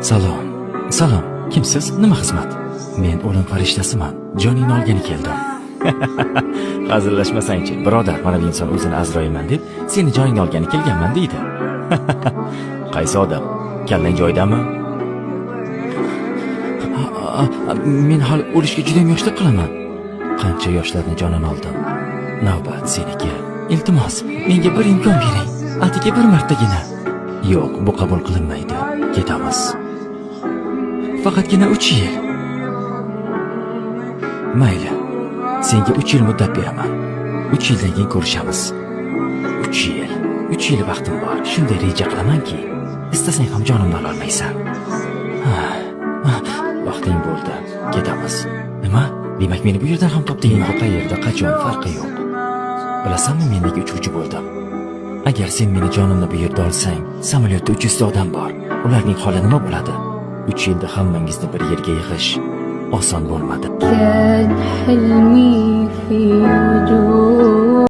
Salom. Salom. Kimsiz? Nima xizmat? Men o'lim farishtasiman. Joningni olgani keldim. Hazillashmasangchi, birodar, mana bu inson o'zini Azroilman deb, seni joningni olgani kelganman deydi. Qaysi odam? Kallang joyidami? Men hali o'lishga juda ham yoshlik qilaman. Qancha yoshlarni jonini oldim. Navbat seniki. Iltimos, menga bir imkon bering. Atigi bir martagina. Yo'q, bu qabul qilinmaydi. Ketamiz. Faqatgina 3 yil. Mayli. Senga 3 yil muddat beraman. 3 yildan keyin ko'rishamiz. 3 yil. 3 yil vaqtim bor. Shunday reja qilamanki, istasang ham jonimni ololmaysan. Vaqting bo'ldi. Ketamiz. Nima? Demak, meni bu yerdan ham topdingmi? Endi qayerda, qachon farqi yo'q. Bilasanmi, men nega uchuvchi bo'ldim? Agar sen meni jonimni bu yerda olsang, samolyotda 300 ta odam bor. Ularning holi nima bo'ladi? 3 yilda hammangizni bir yerga yig'ish oson bo'lmadi. كان حلمي في وجودك.